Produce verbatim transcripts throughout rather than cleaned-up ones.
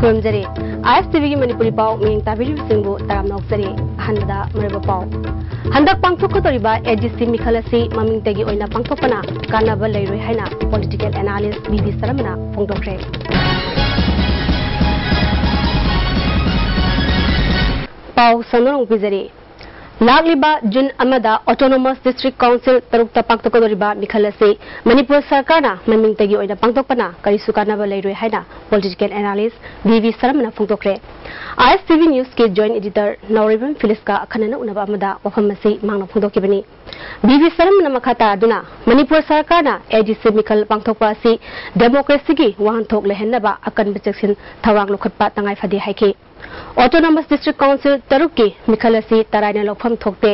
ꯈꯨꯔꯨꯝꯖꯔꯤ꯫ ꯑꯥꯏ ꯑꯦꯁ T ꯚꯤꯒꯤ ꯃꯅꯤꯄꯨꯔꯤ ꯄꯥꯎ ꯃꯤꯠꯌꯦꯡ ꯇꯥꯕꯤꯔꯤꯕꯁꯤꯡꯕꯨ ꯇꯔꯥꯝꯅ ꯑꯣꯛꯆꯔꯤ꯫ ꯑꯍꯥꯟꯕꯗ ꯃꯔꯨꯑꯣꯏꯕ ꯄꯥꯎ꯫ ꯍꯟꯗꯛ ꯄꯥꯡꯊꯣꯛꯀꯗꯧꯔꯤꯕ ꯑꯦ ꯗꯤ ꯁꯤ ꯃꯤꯈꯜ ꯑꯁꯤ ꯃꯃꯤꯡꯇꯒꯤ ꯑꯣꯏꯅ ꯄꯥꯡꯊꯣꯛꯄꯅ ꯀꯥꯟꯅꯕ ꯂꯩꯔꯣꯏ ꯍꯥꯏꯅ political analyst ꯕꯤ ꯕꯤ ꯁꯔꯃꯅ ꯐꯣꯡꯗꯣꯛꯈ꯭ꯔꯦ꯫ ꯄꯥꯎ ꯁꯟꯗꯣꯛꯅ ꯄꯤꯖꯔꯤ꯫ ꯂꯥꯛꯂꯤꯕ ꯖꯨꯟ ꯑꯃꯗ Autonomous District Council ꯇꯔꯨꯛꯇ ꯄꯥꯡꯊꯣꯛꯀꯗꯧꯔꯤꯕ ꯃꯤꯈꯜ ꯑꯁꯤ ꯃꯅꯤꯄꯨꯔ ꯁꯔꯀꯥꯔꯅ ꯃꯃꯤꯡꯇꯒꯤ ꯑꯣꯏꯅ ꯄꯥꯡꯊꯣꯛꯄꯅ ꯀꯔꯤꯁꯨ ꯀꯥꯟꯅꯕ ꯂꯩꯔꯣꯏ ꯍꯥꯏꯅ political analyst ꯕꯤ ꯕꯤ ꯁꯔꯃꯅ ꯐꯣꯡꯗꯣꯛꯈ꯭ꯔꯦ꯫ ꯑꯥꯏ ꯑꯦꯁ ꯇꯤ ꯚꯤ ꯅ꯭ꯌꯨꯁꯀꯤ joint editor ꯅꯥꯎꯔꯩꯕꯝ ꯐꯤꯂꯤꯁꯀ ꯑꯈꯟꯅꯅ ꯎꯅꯕ ꯑꯃꯗ ꯋꯥꯐꯝ ꯑꯁꯤ ꯃꯍꯥꯛꯅ ꯐꯣꯡꯗꯣꯛꯈꯤꯕꯅꯤ꯫ ꯕꯤ ꯕꯤ ꯁꯔꯃꯅ ꯃꯈꯥ ꯇꯥꯗꯨꯅ ꯃꯅꯤꯄꯨꯔ ꯁꯔꯀꯥꯔꯅ ꯑꯦ ꯗꯤ ꯁꯤ ꯃꯤꯈꯜ ꯄꯥꯡꯊꯣꯛꯄ ꯑꯁꯤ democracyꯒꯤ ꯋꯥꯍꯟꯊꯣꯛ ꯂꯩꯍꯟꯅꯕ ꯑꯀꯟꯕ ꯆꯦꯛꯁꯤꯟ ꯊꯧꯔꯥꯡ ꯂꯧꯈꯠꯄ ꯇꯉꯥꯏ ꯐꯗꯦ ꯍꯥꯏꯈꯤ꯫ Autonomous District Council ꯇꯔꯨꯛꯀꯤ ꯃꯤꯈꯜ ꯑꯁꯤ ꯇꯔꯥꯏꯅ ꯂꯧꯐꯝ ꯊꯣꯛꯇꯦ꯫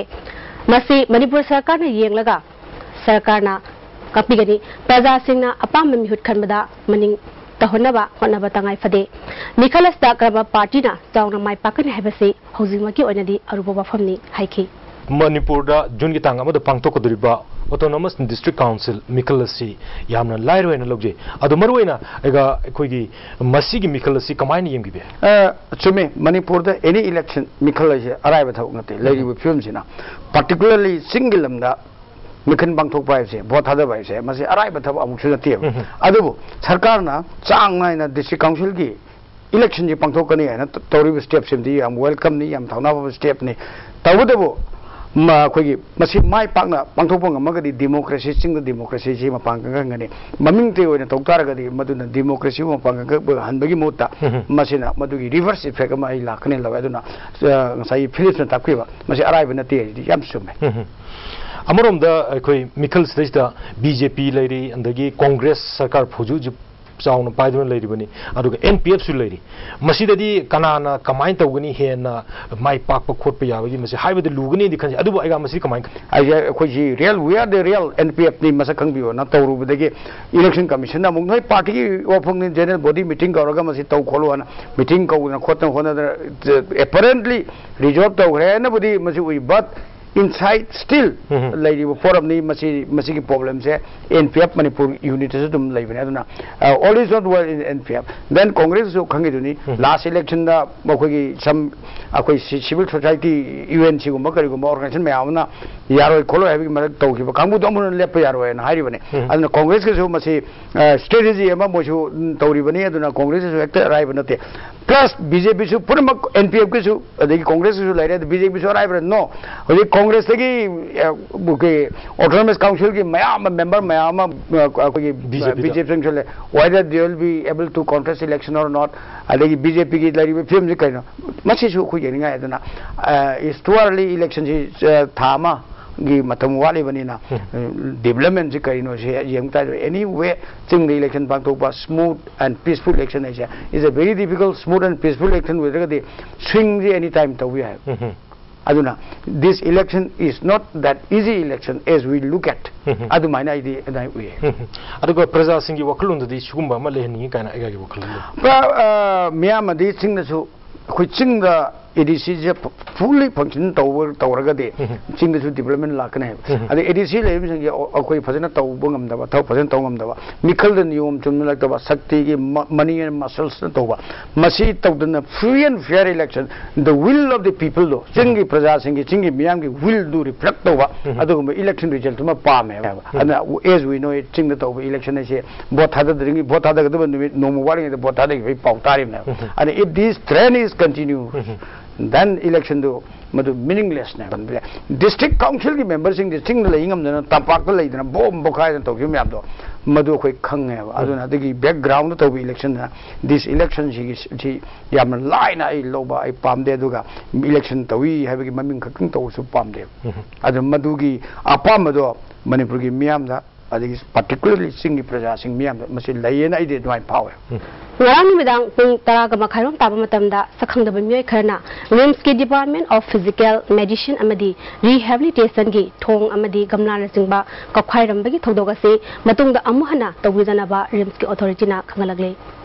ꯃꯁꯤ ꯃꯅꯤꯄꯨꯔ ꯁꯔꯀꯥꯔꯅ ꯌꯦꯡꯂꯒ ꯁꯔꯀꯥꯔꯅ ꯀꯛꯄꯤꯒꯅꯤ꯫ ꯄ꯭ꯔꯖꯥꯁꯤꯡꯅ ꯑꯄꯥꯝꯕ ꯃꯤꯍꯨꯠ ꯈꯟꯕꯗ ꯃꯅꯤꯡ ꯇꯧꯍꯟꯅꯕ ꯍꯣꯠꯅꯕ ꯇꯉꯥꯏ ꯐꯗꯦ꯫ ꯃꯤꯈꯜ ꯑꯁꯤꯗ ꯀꯔꯝꯕ ꯄꯥꯔꯇꯤꯅ ꯆꯥꯎꯅ ꯃꯥꯏ ꯄꯥꯛꯀꯅꯤ ꯍꯥꯏꯕꯁꯤ ꯍꯧꯖꯤꯛꯃꯛꯀꯤ ꯑꯣꯏꯅꯗꯤ ꯑꯔꯨꯕ ꯋꯥꯐꯝꯅꯤ ꯍꯥꯏꯈꯤ꯫ ꯃꯅꯤꯄꯨꯔꯗ ꯖꯨꯟꯒꯤ ꯇꯥꯡ ꯑꯃꯗ ꯄꯥꯡꯊꯣꯛꯀꯗꯧꯔꯤꯕ Autonomous District Council ꯃꯤꯈꯜ ꯑꯁꯤ ꯌꯥꯝꯅ ꯂꯥꯏꯔꯣꯏ ꯍꯥꯏꯅ ꯂꯧꯖꯩ꯫ ꯑꯗꯣ ꯃꯔꯨꯑꯣꯏꯅ ꯑꯩꯒ ꯑꯩꯈꯣꯏꯒꯤ ꯃꯁꯤꯒꯤ ꯃꯤꯈꯜ ꯑꯁꯤ ꯀꯃꯥꯏꯅ ꯌꯦꯡꯕꯤꯕ ꯌꯥꯏ? ꯑ, ꯆꯨꯝꯃꯦ꯫ ꯃꯅꯤꯄꯨꯔꯗ any election ꯃꯤꯈꯜ ꯍꯥꯏꯁꯦ ꯑꯔꯥꯏꯕ ꯊꯕꯛ ꯅꯠꯇꯦ꯫ ꯂꯩꯔꯤꯕ ꯐꯤꯕꯝꯁꯤꯅ, particularly ꯆꯤꯡꯒꯤ ꯂꯝꯗ ꯃꯤꯈꯜ ꯄꯥꯡꯊꯣꯛꯄ ꯍꯥꯏꯕꯁꯦ, ꯚꯣꯠ ꯊꯥꯗꯕ ꯍꯥꯏꯕꯁꯦ, ꯃꯁꯤ ꯑꯔꯥꯏꯕ ꯊꯕꯛ ꯑꯃꯨꯛꯁꯨ ꯅꯠꯇꯦꯕ꯫ ꯎꯝ꯫ ꯑꯗꯨꯕꯨ ꯁꯔꯀꯥꯔꯅ ꯆꯥꯡ ꯅꯥꯏꯅ district councilꯒꯤ electionꯁꯤ ꯄꯥꯡꯊꯣꯛꯀꯅꯤ ꯍꯥꯏꯅ ꯇ-, ꯇꯧꯔꯤꯕ stepꯁꯤꯃꯗꯤ ꯌꯥꯝ welcomeꯅꯤ, ꯌꯥꯝ ꯊꯧꯅꯥ ꯐꯕ stepꯅꯤ꯫ ꯇꯧꯕꯇꯕꯨ ꯃ-, ꯑꯩꯈꯣꯏꯒꯤ ꯃꯁꯤ ꯃꯥꯏ ꯄꯥꯛꯅ ꯄꯥꯡꯊꯣꯛꯄ ꯉꯝꯃꯒꯗꯤ democracy, ꯆꯤꯡꯗ democracyꯁꯤ ꯃꯄꯥꯡꯒꯜ ꯀꯟꯒꯅꯤ꯫ ꯃꯃꯤꯡꯇꯒꯤ ꯑꯣꯏꯅ ꯇꯧ ꯇꯥꯔꯒꯗꯤ ꯃꯗꯨꯅ democracyꯕꯨ ꯃꯄꯥꯡꯒꯜ ꯀꯟꯕ ꯍꯟꯕꯒꯤ ꯃꯍꯨꯠꯇ ꯎꯝ꯫ ꯃꯁꯤꯅ ꯃꯗꯨꯒꯤ reverse effect ꯑꯃ ꯑꯩ ꯂꯥꯛꯀꯅꯤ ꯂꯧꯋꯦ꯫ ꯑꯗꯨꯅ, ꯑ, ꯉꯁꯥꯏꯒꯤ ꯐꯤꯂꯤꯞꯁꯅ ꯇꯥꯛꯄꯤꯕ, ꯃꯁꯤ ꯑꯔꯥꯏꯕ ꯅꯠꯇꯦ ꯍꯥꯏꯁꯤꯗꯤ ꯌꯥꯝ ꯆꯨꯝꯃꯦ꯫ ꯎꯝ꯫ ꯑꯃꯔꯣꯝꯗ ꯑꯩꯈꯣꯏ ꯃꯤꯈꯜꯁꯤꯗꯩꯁꯤꯗ ꯕꯤ ꯖꯦ ꯄꯤ ꯂꯩꯔꯤ, ꯑꯗꯒꯤ ꯀꯣꯡꯒ꯭ꯔꯦꯁ ꯁꯔꯀꯥꯔ ꯍꯧꯖꯤꯛ ꯍꯧꯖꯤꯛ ꯆꯥꯎꯅ ꯄꯥꯏꯗꯨꯅ ꯂꯩꯔꯤꯕꯅꯤ, ꯑꯗꯨꯒ ꯑꯦꯟ ꯄꯤ ꯑꯦꯐꯁꯨ ꯂꯩꯔꯤ꯫ ꯃꯁꯤꯗꯗꯤ ꯀꯅꯥꯅ ꯀꯃꯥꯏꯅ ꯇꯧꯒꯅꯤ, ꯍꯦꯟꯅ ꯃꯥꯏ ꯄꯥꯛꯄ ꯈꯣꯠꯄ ꯌꯥꯕꯒꯤ, ꯃꯁꯤ ꯍꯥꯏꯕꯗ ꯂꯨꯒꯅꯤꯗꯤ ꯈꯟꯖꯩ꯫ ꯑꯗꯨꯕꯨ ꯑꯩꯒ ꯃꯁꯤ ꯀꯃꯥꯏꯅ ꯈꯜꯂꯤ? ꯑꯩꯁꯦ, ꯑꯩꯈꯣꯏꯁꯤ real, we are the real N P F ꯅꯤ, ꯃꯁꯛ ꯈꯪꯕꯤꯌꯣꯅ ꯇꯧꯔꯨꯕꯗꯒꯤ election commissionꯅ ꯑꯃꯨꯛ ꯅꯣꯏ partyꯒꯤ ꯋꯥꯐꯝꯅꯤ, general body meeting ꯀꯧꯔꯒ ꯃꯁꯤ ꯇꯧ ꯈꯣꯠꯂꯨ ꯍꯥꯏꯅ meeting ꯀꯧꯗꯅ ꯈꯣꯠꯇꯅ ꯍꯣꯠꯅꯗꯅ, apparently resolve ꯇꯧꯈ꯭ꯔꯦ ꯍꯥꯏꯅꯕꯨꯗꯤ ꯃꯁꯤ ꯎꯏ, but Inside still ꯎꯝ꯫ ꯂꯩꯔꯤꯕ ꯐꯣꯔꯝꯅꯤ꯫ ꯃꯁꯤ, ꯃꯁꯤꯒꯤ ꯄ꯭ꯔꯣꯕ꯭ꯂꯦꯝꯁꯦ ꯑꯦꯟ ꯄꯤ ꯑꯦꯐ ꯃꯅꯤꯄꯨꯔ ꯌꯨꯅꯤꯠꯇꯁꯨ ꯑꯗꯨꯝ ꯂꯩꯕꯅꯦ꯫ ꯑꯗꯨꯅ, ꯑ, all is not well in N P F. Then ꯀꯣꯡꯒ꯭ꯔꯦꯁꯁꯨ ꯈꯪꯉꯤꯗꯨꯅꯤ, ꯎꯝ꯫ ꯂꯥꯁ ꯏꯂꯦꯛꯁꯟꯗ ꯃꯈꯣꯏꯒꯤ ꯁꯝ, ꯑꯩꯈꯣꯏ ꯁꯤ-, ꯁꯤꯚꯤꯜ ꯁꯣꯁꯥꯏꯇꯤ, ꯌꯨ ꯑꯦꯟ ꯁꯤꯒꯨꯝꯕ ꯀꯔꯤꯒꯨꯝꯕ ꯑꯣꯔꯒꯅꯥꯏꯖꯦꯁꯟ ꯃꯌꯥꯝ ꯑꯃꯅ ꯌꯥꯔꯣꯏ ꯈꯣꯠꯂꯣꯏ ꯍꯥꯏꯕꯒꯤ ꯃꯔꯛ ꯇꯧꯈꯤꯕ ꯀꯥꯡꯕꯨꯗꯣ ꯑꯃꯨꯛ ꯂꯦꯞꯄ ꯌꯥꯔꯣꯏꯅ ꯍꯥꯏꯔꯤꯕꯅꯤ꯫ ꯎꯝ꯫ ꯑꯗꯨꯅ ꯀꯣꯡꯒ꯭ꯔꯦꯁꯀꯤꯁꯨ ꯃꯁꯤ, ꯑ, ꯁ꯭ꯇ꯭ꯔꯦꯇꯦꯖꯤ ꯑꯃ ꯃꯣꯏꯁꯨ, ꯎꯝ, ꯇꯧꯔꯤꯕꯅꯤ꯫ ꯑꯗꯨꯅ ꯀꯣꯡꯒ꯭ꯔꯦꯁꯀꯤꯁꯨ ꯍꯦꯛꯇ ꯑꯔꯥꯏꯕ ꯅꯠꯇꯦ꯫ ꯄ꯭ꯂꯁ ꯕꯤ ꯖꯦ ꯄꯤꯁꯨ ꯄꯨꯝꯅꯃꯛ, ꯑꯦꯟ ꯄꯤ ꯑꯦꯐꯀꯤꯁꯨ, ꯑꯗꯒꯤ ꯀꯣꯡꯒ꯭ꯔꯦꯁꯀꯤꯁꯨ ꯂꯩꯔꯦ, ꯑꯗ ꯕꯤ ꯖꯦ ꯄꯤꯁꯨ ꯑꯔꯥꯏꯕ ꯅꯣ꯫ ꯍꯧꯖꯤꯛ ꯀꯣꯡꯒ꯭ꯔꯦꯁꯇꯒꯤ, ꯑ, ꯑꯩꯈꯣꯏꯒꯤ ꯑꯣꯇꯣꯅꯣꯃꯁ ꯀꯥꯎꯟꯁꯤꯜꯒꯤ ꯃꯌꯥꯝ ꯑꯃ, ꯃꯦꯝꯕꯔ ꯃꯌꯥꯝ ꯑꯃ, ꯑ, ꯑꯩꯈꯣꯏꯒꯤ ꯕꯤ ꯖꯦ ꯄꯤꯗ꯫ ꯕꯤ ꯖꯦ ꯄꯤ ꯆꯪꯁꯤꯜꯂꯦ꯫ Whether they will be able to contest election or not, ꯑꯗꯒꯤ ꯕꯤ ꯖꯦ ꯄꯤꯒꯤ ꯂꯩꯔꯤꯕ ꯐꯤꯕꯝꯁꯤ ꯀꯩꯅꯣ? ꯃꯁꯤꯁꯨ ꯑꯩꯈꯣꯏ ꯌꯦꯡꯅꯤꯡꯉꯥꯏ꯫ ꯑꯗꯨꯅ, ꯑ, it's too early, ꯏꯂꯦꯛꯁꯟꯁꯤ, ꯑ, ꯊꯥ ꯑꯃꯒꯤ ꯃꯇꯝ ꯋꯥꯠꯂꯤꯕꯅꯤꯅ, ꯎꯝ꯫ ꯑ, ꯗꯤꯕ꯭ꯂꯞꯃꯦꯟꯁꯤ ꯀꯔꯤꯅꯣ ꯁꯤ ꯌꯦꯡꯕ ꯇꯥꯔꯗꯤ, anyway, ꯆꯤꯡꯗ ꯏꯂꯦꯛꯁꯟ ꯄꯥꯡꯊꯣꯛꯄ, smooth and peaceful election ꯍꯥꯏꯁꯦ, is a very difficult, smooth and peaceful election ꯑꯣꯏꯗ꯭ꯔꯒꯗꯤ ꯁ꯭ꯋꯤꯡꯁꯤ any time ꯇꯧꯕ ꯌꯥꯏ꯫ ꯎꯝ꯫ ꯑꯗꯨꯅ, this election is not that easy election as we look at. ꯎꯝ꯫ ꯑꯗꯨꯃꯥꯏꯅ ꯑꯩꯗꯤ ꯑꯗꯨꯃꯥꯏꯅ ꯎꯏꯌꯦ꯫ ꯎꯝ꯫ ꯑꯗꯨꯒ ꯄ꯭ꯔꯖꯥꯁꯤꯡꯒꯤ ꯋꯥꯈꯜꯂꯣꯟꯗꯗꯤ ꯁꯤꯒꯨꯝꯕ ꯑꯃ ꯂꯩꯍꯟꯅꯤꯡꯉꯤ ꯀꯥꯏꯅ ꯑꯩꯒꯤ ꯋꯥꯈꯜꯂꯣꯟ ꯂꯩ꯫ ꯄ꯭ꯔ-, ꯑ, ꯃꯤꯌꯥꯝ ꯑꯗꯤ ꯆꯤꯡꯗꯁꯨ, ꯑꯩꯈꯣꯏ ꯆꯤꯡꯗ ꯑꯦ ꯗꯤ ꯁꯤꯁꯦ fully function ꯇꯧꯕ, ꯇꯧꯔꯒꯗꯤ ꯎꯝ꯫ ꯆꯤꯡꯗꯁꯨ ꯗꯤꯕ꯭ꯂꯞꯃꯦꯟ ꯂꯥꯛꯀꯅꯤ ꯍꯥꯏꯕ꯫ ꯎꯝ꯫ ꯑꯗꯩ ꯑꯦ ꯗꯤ ꯁꯤ ꯂꯩꯔꯤꯕꯁꯤꯡꯁꯦ ꯑꯩꯈꯣꯏ ꯐꯖꯅ ꯇꯧꯕ ꯉꯝꯗꯕ, ꯊꯕꯛ ꯐꯖꯅ ꯇꯧꯕ ꯉꯝꯗꯕ, ꯃꯤꯈꯜꯗ ꯅꯤꯌꯣꯝ ꯆꯨꯝꯅ ꯂꯩꯇꯕ, ꯁꯛꯇꯤꯒꯤ ꯃ-, money and musclesꯅ ꯇꯧꯕ, ꯃꯁꯤ ꯇꯧꯗꯅ free and fair election, the will of the peopleꯗꯣ, ꯆꯤꯡꯒꯤ ꯄ꯭ꯔꯖꯥꯁꯤꯡꯒꯤ, ꯆꯤꯡꯒꯤ ꯃꯤꯌꯥꯝꯒꯤ willꯗꯨ reflect ꯇꯧꯕ, ꯎꯝ꯫ ꯑꯗꯨꯒꯨꯝꯕ election result ꯑꯃ ꯄꯥꯝꯃꯦꯕ꯫ ꯎꯝ꯫ ꯑꯗꯨꯅ, as we know it, ꯆꯤꯡꯗ ꯇꯧꯕ election ꯍꯥꯏꯁꯦ vote ꯊꯥꯗꯗ꯭ꯔꯤꯉꯩ, vote ꯊꯥꯗꯒꯗꯕ ꯅꯨꯃꯤꯠ ꯅꯣꯡꯃ ꯋꯥꯠꯂꯤꯉꯩꯗ vote ꯊꯥꯗꯈꯤꯕꯒꯤ ꯄꯥꯎ ꯇꯥꯔꯤꯕꯅꯦꯕ꯫ ꯎꯝ꯫ And if this trend is continue, um. Then electionꯗꯨ ꯃꯗꯨ meaninglessꯅꯦꯕ꯫ District councilꯒꯤ memberꯁꯤꯡꯁꯦ ꯆꯤꯡꯗ ꯂꯩ ꯉꯝꯗꯅ, ꯇꯝꯄꯥꯛꯇ ꯂꯩꯗꯅ, ꯕꯣꯝ ꯄꯣꯈꯥꯏꯗꯅ ꯇꯧꯈꯤꯕ ꯃꯌꯥꯝꯗꯣ, ꯃꯗꯨ ꯑꯩꯈꯣꯏ ꯈꯪꯉꯦꯕ꯫ ꯎꯝ꯫ ꯑꯗꯨꯅ ꯑꯗꯨꯒꯤ backgroundꯗ ꯇꯧꯕ electionꯗꯨꯅ, this election ꯁꯤꯒꯤ, ꯁꯤ ꯌꯥꯝꯅ ꯂꯥꯏꯅ ꯑꯩ ꯂꯧꯕ ꯑꯩ ꯄꯥꯝꯗꯦ꯫ ꯑꯗꯨꯒ election ꯇꯧꯏ ꯍꯥꯏꯕꯒꯤ ꯃꯃꯤꯡ ꯈꯛꯇꯪ ꯇꯧꯕꯁꯨ ꯄꯥꯝꯗꯦꯕ꯫ ꯎꯝ꯫ ꯑꯗꯨ ꯃꯗꯨꯒꯤ ꯑꯄꯥꯝꯕꯗꯣ ꯃꯅꯤꯄꯨꯔꯒꯤ ꯃꯤꯌꯥꯝꯗ, ꯑꯗꯒꯤ particularly ꯆꯤꯡꯒꯤ ꯄ꯭ꯔꯖꯥꯁꯤꯡ ꯃꯤꯌꯥꯝꯗ ꯃꯁꯤ ꯂꯩꯌꯦꯅ ꯑꯩꯗꯤ ꯑꯗꯨꯃꯥꯏꯅ ꯐꯥꯎꯋꯦ꯫ ꯎꯝ꯫ ꯉꯔꯥꯡ ꯅꯨꯃꯤꯗꯥꯡ ꯄꯨꯡ ꯇꯔꯥꯒ ꯃꯈꯥꯏꯔꯣꯝ ꯇꯥꯕ ꯃꯇꯝꯗ ꯁꯛꯈꯪꯗꯕ ꯃꯤꯑꯣꯏ ꯈꯔꯅ RIMSꯀꯤ Department of Physical Medicine ꯑꯃꯗꯤ Rehabilitationꯒꯤ ꯊꯣꯡ ꯑꯃꯗꯤ ꯒꯝꯂꯥꯅꯆꯤꯡꯕ ꯀꯥꯎꯈꯥꯏꯔꯝꯕꯒꯤ ꯊꯧꯗꯣꯛ ꯑꯁꯤ ꯃꯇꯨꯡꯗ ꯑꯃꯨꯛ ꯍꯟꯅ ꯇꯧꯕꯤꯗꯅꯕ RIMSꯀꯤ authorityꯅ ꯈꯪꯍꯜꯂꯛꯂꯤ꯫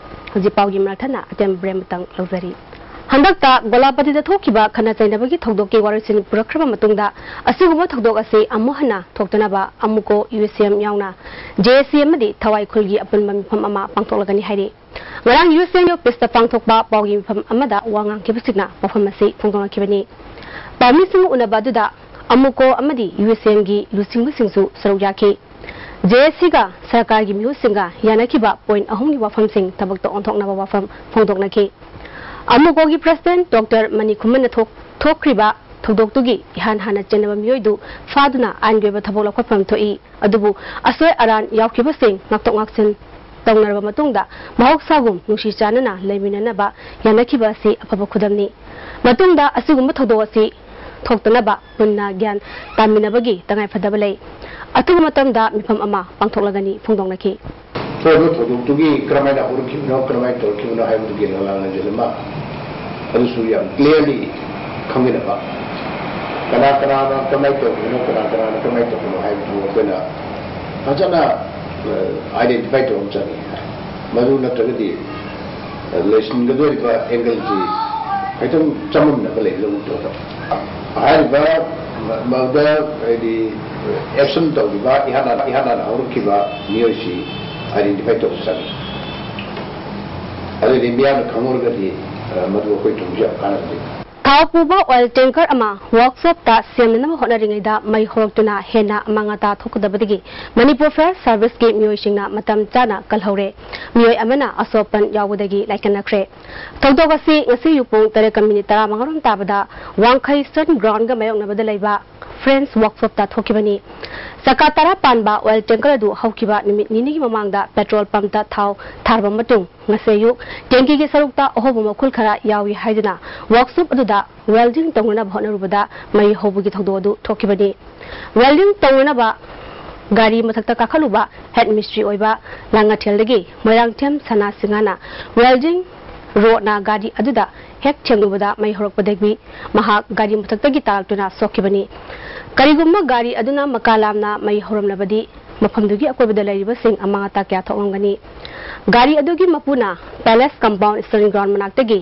ꯍꯧꯖꯤꯛ ꯄꯥꯎꯒꯤ ꯃꯔꯛ ꯊꯠꯅ ꯑꯇꯦꯝꯕ break ꯑꯃꯇꯪ ꯂꯧꯖꯔꯤ꯫ ꯍꯟꯗꯛꯇ ꯒꯣꯂꯥꯄꯇꯤꯗ ꯊꯣꯛꯈꯤꯕ ꯈꯠꯅ ꯆꯩꯅꯕꯒꯤ ꯊꯧꯗꯣꯛꯀꯤ ꯋꯥꯔꯣꯏꯁꯤꯟ ꯄꯨꯔꯛꯈ꯭ꯔꯕ ꯃꯇꯨꯡꯗ, ꯑꯁꯤꯒꯨꯝꯕ ꯊꯧꯗꯣꯛ ꯑꯁꯤ ꯑꯃꯨꯛ ꯍꯟꯅ ꯊꯣꯛꯇꯅꯕ ꯑꯃꯨꯀꯣ, ꯌꯨ ꯑꯦꯁ ꯑꯦꯝ ꯌꯥꯎꯅ ꯖꯦ ꯑꯦꯁ ꯁꯤ ꯑꯃꯗꯤ ꯊꯋꯥꯏ ꯈꯨꯜꯒꯤ ꯑꯄꯨꯟꯕ ꯃꯤꯐꯝ ꯑꯃ ꯄꯥꯡꯊꯣꯛꯂꯒꯅꯤ ꯍꯥꯏꯔꯤ꯫ ꯉꯔꯥꯡ ꯌꯨ ꯑꯦꯁ ꯑꯦꯝꯒꯤ ꯑꯣꯐꯤꯁꯇ ꯄꯥꯡꯊꯣꯛꯄ ꯄꯥꯎꯒꯤ ꯃꯤꯐꯝ ꯑꯃꯗ ꯋꯥ ꯉꯥꯡꯈꯤꯕꯁꯤꯡꯅ ꯋꯥꯐꯝ ꯑꯁꯤ ꯐꯣꯡꯗꯣꯛꯅꯈꯤꯕꯅꯤ꯫ ꯄꯥꯎꯃꯤꯁꯤꯡꯒ ꯎꯅꯕ ꯑꯗꯨꯗ ꯑꯃꯨꯀꯣ ꯑꯃꯗꯤ ꯌꯨ ꯑꯦꯁ ꯑꯦꯝꯒꯤ ꯂꯨꯆꯤꯡꯕꯁꯤꯡꯁꯨ ꯁꯔꯨꯛ ꯌꯥꯈꯤ꯫ ꯖꯦ ꯑꯦꯁ ꯁꯤꯒ ꯁꯔꯀꯥꯔꯒꯤ ꯃꯤꯍꯨꯠꯁꯤꯡꯒ ꯌꯥꯅꯈꯤꯕ ꯄꯣꯏꯟꯠ ꯑꯍꯨꯝꯒꯤ ꯋꯥꯐꯝꯁꯤꯡ ꯊꯕꯛꯇ ꯑꯣꯟꯊꯣꯛꯅꯕ ꯋꯥꯐꯝ ꯐꯣꯡꯗꯣꯛꯅꯈꯤ꯫ ꯑꯃꯨꯀꯣꯒꯤ ꯄ꯭ꯔꯁꯤꯗꯦꯟꯠ ꯗꯣꯛꯇꯔ ꯃꯅꯤ ꯈꯨꯃꯟꯅ ꯊꯣꯛ-, ꯊꯣꯛꯈ꯭ꯔꯤꯕ ꯊꯧꯗꯣꯛꯇꯨꯒꯤ ꯏꯍꯥꯟ ꯍꯥꯟꯅ ꯆꯦꯟꯅꯕ ꯃꯤꯑꯣꯏꯗꯨ ꯐꯥꯗꯨꯅ ꯑꯥꯏꯟꯒꯤ ꯑꯣꯏꯕ ꯊꯕꯛ ꯂꯧꯈꯠꯐꯝ ꯊꯣꯛꯏ꯫ ꯑꯗꯨꯕꯨ ꯑꯁꯣꯏ ꯑꯔꯥꯟ ꯌꯥꯎꯈꯤꯕꯁꯤꯡ ꯉꯥꯛꯊꯣꯛ ꯉꯥꯛꯁꯤꯟ ꯇꯧꯅꯔꯕ ꯃꯇꯨꯡꯗ ꯃꯍꯧꯁꯥꯒꯨꯝ ꯅꯨꯡꯁꯤ ꯆꯥꯟꯅꯅ ꯂꯩꯃꯤꯟꯅꯅꯕ ꯌꯥꯅꯈꯤꯕ ꯑꯁꯤ ꯑꯐꯕ ꯈꯨꯗꯝꯅꯤ꯫ ꯃꯇꯨꯡꯗ ꯑꯁꯤꯒꯨꯝꯕ ꯊꯧꯗꯣꯛ ꯑꯁꯤ ꯊꯣꯛꯇꯅꯕ ꯄꯨꯟꯅ ꯒ꯭ꯌꯥꯟ ꯇꯥꯃꯤꯟꯅꯕꯒꯤ ꯇꯉꯥꯏꯐꯗꯕ ꯂꯩ꯫ ꯑꯊꯨꯕ ꯃꯇꯝꯗ ꯃꯤꯐꯝ ꯑꯃ ꯄꯥꯡꯊꯣꯛꯂꯒꯅꯤ ꯐꯣꯡꯗꯣꯛꯅꯈꯤ꯫ ꯊꯣꯛꯂꯤꯕ ꯊꯧꯗꯣꯛꯇꯨꯒꯤ ꯀꯔꯝꯍꯥꯏꯅ ꯍꯧꯔꯛꯈꯤꯕꯅꯣ, ꯀꯔꯝꯍꯥꯏꯅ ꯇꯧꯔꯛꯈꯤꯕꯅꯣ ꯍꯥꯏꯕꯗꯨꯒꯤ ꯂꯥꯡꯂꯥꯡ ꯂꯩꯖꯜ ꯑꯃ ꯑꯗꯨꯁꯨ ꯌꯥꯝ ꯀ꯭ꯂꯤꯌꯥꯔꯂꯤ ꯈꯪꯃꯤꯟꯅꯕ, ꯀꯅꯥ ꯀꯅꯥꯅ ꯀꯃꯥꯏꯅ ꯇꯧꯕꯅꯣ, ꯀꯅꯥ ꯀꯅꯥꯅ ꯀꯃꯥꯏꯅ ꯇꯧꯕꯅꯣ ꯍꯥꯏꯕꯗꯨ ꯑꯩꯈꯣꯏꯅ ꯐꯖꯅ ꯑꯥꯏꯗꯦꯟꯇꯤꯐꯥꯏ ꯇꯧꯕ ꯑꯃ ꯆꯪꯉꯤ꯫ ꯃꯗꯨ ꯅꯠꯇ꯭ꯔꯒꯗꯤ ꯂꯣꯏꯁꯤꯟꯒꯗꯧꯔꯤꯕ ꯑꯦꯡꯒꯜꯁꯤ ꯈꯤꯇꯪ ꯆꯃꯝꯅꯕ ꯂꯩꯕꯗꯧꯅ ꯇꯧꯕ꯫ ꯍꯥꯏꯔꯤꯕ ꯃ-, ꯃꯗꯨꯗ ꯍꯥꯏꯗꯤ ꯑꯦꯛꯁꯟ ꯇꯧꯔꯤꯕ ꯏꯍꯥꯟ ꯍꯥꯟꯅ, ꯏꯍꯥꯟ ꯍꯥꯟꯅ ꯍꯧꯔꯛꯈꯤꯕ ꯃꯤꯑꯣꯏꯁꯤ ꯑꯥꯏꯗꯦꯟꯇꯤꯐꯥꯏ ꯇꯧꯕ ꯆꯪꯉꯤ꯫ ꯑꯗꯨꯗꯤ ꯃꯤꯌꯥꯝꯅ ꯈꯪꯍꯧꯔꯒꯗꯤ, ꯑ, ꯃꯗꯨ ꯑꯩꯈꯣꯏ ꯇꯨꯡꯁꯨ ꯌꯥꯝ ꯀꯥꯟꯅꯕꯅꯤ꯫ ꯊꯥꯎ ꯄꯨꯕ ꯑꯣꯏꯜ ꯇꯦꯡꯀꯔ ꯑꯃ ꯋꯥꯔꯛꯁꯣꯞꯇ ꯁꯦꯝꯅꯅꯕ ꯍꯣꯠꯅꯔꯤꯉꯩꯗ ꯃꯩ ꯍꯧꯔꯛꯇꯨꯅ ꯍꯦꯟꯅ ꯑꯃꯥꯡ ꯑꯇꯥ ꯊꯣꯛꯀꯗꯕꯗꯒꯤ ꯃꯅꯤꯄꯨꯔ ꯐꯥꯌꯔ ꯁꯥꯔꯚꯤꯁꯀꯤ ꯃꯤꯑꯣꯏꯁꯤꯡꯅ ꯃꯇꯝ ꯆꯥꯅ ꯀꯜꯍꯧꯔꯦ꯫ ꯃꯤꯑꯣꯏ ꯑꯃꯅ ꯑꯁꯣꯛ ꯑꯄꯟ ꯌꯥꯎꯕꯗꯒꯤ ꯂꯥꯏꯀꯠꯅꯈ꯭ꯔꯦ꯫ ꯊꯧꯗꯣꯛ ꯑꯁꯤ ꯉꯁꯤ ꯑꯌꯨꯛ ꯄꯨꯡ ꯇꯔꯦꯠꯀ ꯃꯤꯅꯤꯠ ꯇꯔꯥꯃꯉꯥꯔꯣꯝ ꯇꯥꯕꯗ ꯋꯥꯡꯈꯩ ꯏꯁꯇꯔꯟ ꯒ꯭ꯔꯥꯎꯟꯒ ꯃꯥꯌꯣꯛꯅꯕꯗ ꯂꯩꯕ ꯐ꯭ꯔꯦꯟꯁ ꯋꯥꯔꯛꯁꯣꯞꯇ ꯊꯣꯛꯈꯤꯕꯅꯤ꯫ ꯆꯀꯥ ꯇꯔꯥ ꯄꯥꯟꯕ ꯑꯣꯏꯜ ꯇꯦꯡꯀꯔ ꯑꯗꯨ ꯍꯧꯈꯤꯕ ꯅꯨꯃꯤꯠ ꯅꯤꯅꯤꯒꯤ ꯃꯃꯥꯡꯗ ꯄꯦꯇ꯭ꯔꯣꯜ ꯄꯝꯞꯇ ꯊꯥꯎ ꯊꯥꯔꯕ ꯃꯇꯨꯡ, ꯉꯁꯤ ꯑꯌꯨꯛ ꯇꯦꯡꯀꯤꯒꯤ ꯁꯔꯨꯛꯇ ꯑꯍꯣꯕ ꯃꯈꯨꯜ ꯈꯔ ꯌꯥꯎꯏ ꯍꯥꯏꯗꯨꯅ ꯋꯥꯔꯛꯁꯣꯞ ꯑꯗꯨꯗ ꯋꯦꯜꯗꯤꯡ ꯇꯧꯅꯅꯕ ꯍꯣꯠꯅꯔꯨꯕꯗ ꯃꯩ ꯍꯧꯕꯒꯤ ꯊꯧꯗꯣꯛ ꯑꯗꯨ ꯊꯣꯛꯈꯤꯕꯅꯤ꯫ ꯋꯦꯜꯗꯤꯡ ꯇꯧꯅꯅꯕ ꯒꯥꯔꯤ ꯃꯊꯛꯇ ꯀꯥꯈꯠꯂꯨꯕ ꯍꯦꯗ ꯃꯤꯁꯇ꯭ꯔꯤ ꯑꯣꯏꯕ ꯂꯥꯡꯉꯊꯦꯜꯗꯒꯤ ꯃꯣꯏꯔꯥꯡꯊꯦꯝ ꯁꯅꯥ ꯁꯤꯡꯍꯅ ꯋꯦꯜꯗꯤꯡ ꯔꯣꯗꯅ ꯒꯥꯔꯤ ꯑꯗꯨꯗ ꯍꯦꯛ ꯊꯦꯡꯂꯨꯕꯗ ꯃꯩ ꯍꯧꯔꯛꯄꯗꯒꯤ ꯃꯍꯥꯛ ꯒꯥꯔꯤ ꯃꯊꯛꯇꯒꯤ ꯇꯥꯔꯛꯇꯨꯅ ꯁꯣꯛꯈꯤꯕꯅꯤ꯫ ꯀꯔꯤꯒꯨꯝꯕ ꯒꯥꯔꯤ ꯑꯗꯨꯅ ꯃꯀꯥ ꯂꯥꯝꯅ ꯃꯩ ꯍꯧꯔꯝꯂꯕꯗꯤ ꯃꯐꯝꯗꯨꯒꯤ ꯑꯀꯣꯏꯕꯗ ꯂꯩꯔꯤꯕꯁꯤꯡ ꯑꯃꯥꯡ ꯑꯇꯥ ꯀꯌꯥ ꯊꯣꯛꯂꯝꯒꯅꯤ꯫ ꯒꯥꯔꯤ ꯑꯗꯨꯒꯤ ꯃꯄꯨꯅ palace compound eastern ground ꯃꯅꯥꯛꯇꯒꯤ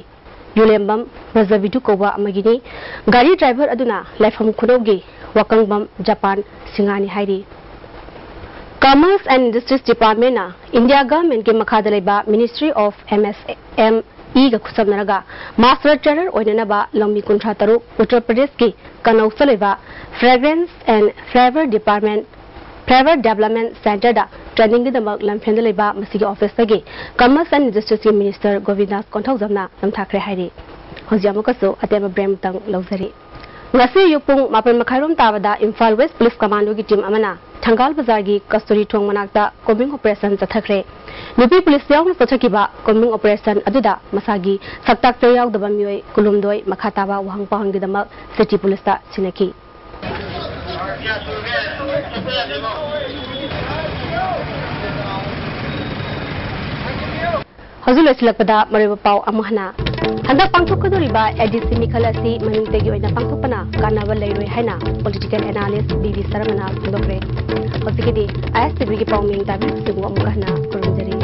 ꯌꯨꯂꯦꯝꯕꯝ Brajabidhu ꯀꯧꯕ ꯑꯃꯒꯤꯅꯤ꯫ ꯒꯥꯔꯤ ꯗ꯭ꯔꯥꯏꯚꯔ ꯑꯗꯨꯅ ꯂꯥꯏꯐꯝ ꯈꯨꯅꯧꯒꯤ ꯋꯥꯀꯪꯕꯝ ꯖꯄꯥꯟ ꯁꯤꯡꯍꯥꯅꯤ ꯍꯥꯏꯔꯤ꯫ Commerce and Industries Departmentꯅ India Governmentꯀꯤ ꯃꯈꯥꯗ ꯂꯩꯕ Ministry of MSMEꯒ ꯈꯨꯠꯁꯝꯅꯔꯒ Master Trader ꯑꯣꯏꯅꯅꯕ ꯂꯧꯃꯤ ꯀꯨꯟꯊ꯭ꯔꯥ ꯇꯔꯨꯛ ꯎꯠꯇꯔ ꯄ꯭ꯔꯗꯦꯁꯀꯤ ꯀꯅꯧ ꯆꯠꯂꯤꯕ Fragrance and Flavor Department Flavor Development Centreꯗ trainingꯒꯤꯗꯃꯛ ꯂꯝꯐꯦꯜꯗ ꯂꯩꯕ ꯃꯁꯤꯒꯤ officeꯇꯒꯤ Commerce and Industriesꯀꯤ Minister ꯒꯣꯕꯤꯟꯗꯥꯁ ꯀꯣꯟꯊꯧꯖꯝꯅ ꯅꯝꯊꯥꯈ꯭ꯔꯦ ꯍꯥꯏꯔꯤ꯫ ꯍꯧꯖꯤꯛ ꯑꯃꯨꯛꯀꯁꯨ ꯑꯇꯦꯟꯕ break ꯑꯃꯇꯪ ꯂꯧꯖꯔꯤ꯫ ꯉꯁꯤ ꯑꯌꯨꯛ ꯄꯨꯡ ꯃꯥꯄꯟ ꯃꯈꯥꯏꯔꯣꯝ ꯇꯥꯕꯗ ꯏꯝꯐꯥꯜ West Police Commandꯣꯒꯤ team ꯑꯃꯅ ꯊꯪꯒꯥꯜ ꯕꯖꯥꯔꯒꯤ ꯀꯁꯇꯨꯔꯤ ꯊꯣꯡ ꯃꯅꯥꯛꯇ combing operation ꯆꯠꯊꯈ꯭ꯔꯦ꯫ ꯅꯨꯄꯤ police ꯌꯥꯎꯅ ꯆꯠꯊꯈꯤꯕ combing operation ꯑꯗꯨꯗ ꯃꯁꯥꯒꯤ ꯁꯛꯇꯥꯛꯆ ꯌꯥꯎꯗꯕ ꯃꯤꯑꯣꯏ ꯀꯨꯟꯍꯨꯝꯗꯣꯏ ꯃꯈꯥ ꯇꯥꯕ ꯋꯥꯍꯪ ꯄꯥꯎꯍꯪꯒꯤꯗꯃꯛ city policeꯇ ꯁꯤꯟꯅꯈꯤ꯫ ꯍꯧꯖꯤꯛ ꯂꯣꯏꯁꯤꯜꯂꯛꯄꯗ ꯃꯔꯨꯑꯣꯏꯕ ꯄꯥꯎ ꯑꯃꯨꯛ ꯍꯟꯅ꯫ ꯍꯟꯗꯛ ꯄꯥꯡꯊꯣꯛꯀꯗꯧꯔꯤꯕ ADC ꯃꯤꯈꯜ ꯑꯁꯤ ꯃꯅꯤꯡꯇꯒꯤ ꯑꯣꯏꯅ ꯄꯥꯡꯊꯣꯛꯄꯅ ꯀꯥꯟꯅꯕ ꯂꯩꯔꯣꯏ ꯍꯥꯏꯅ political analyst ꯕꯤ ꯕꯤ ꯁꯔꯃꯅ ꯐꯣꯡꯗꯣꯛꯈ꯭ꯔꯦ꯫ ꯍꯧꯖꯤꯛꯀꯤꯗꯤ ISTVꯒꯤ ꯄꯥꯎꯃꯤ ꯇꯥꯕꯤꯔꯤꯕꯁꯤꯡꯕꯨ ꯑꯃꯨꯛ ꯍꯟꯅ ꯈꯨꯔꯨꯝꯖꯔꯤ꯫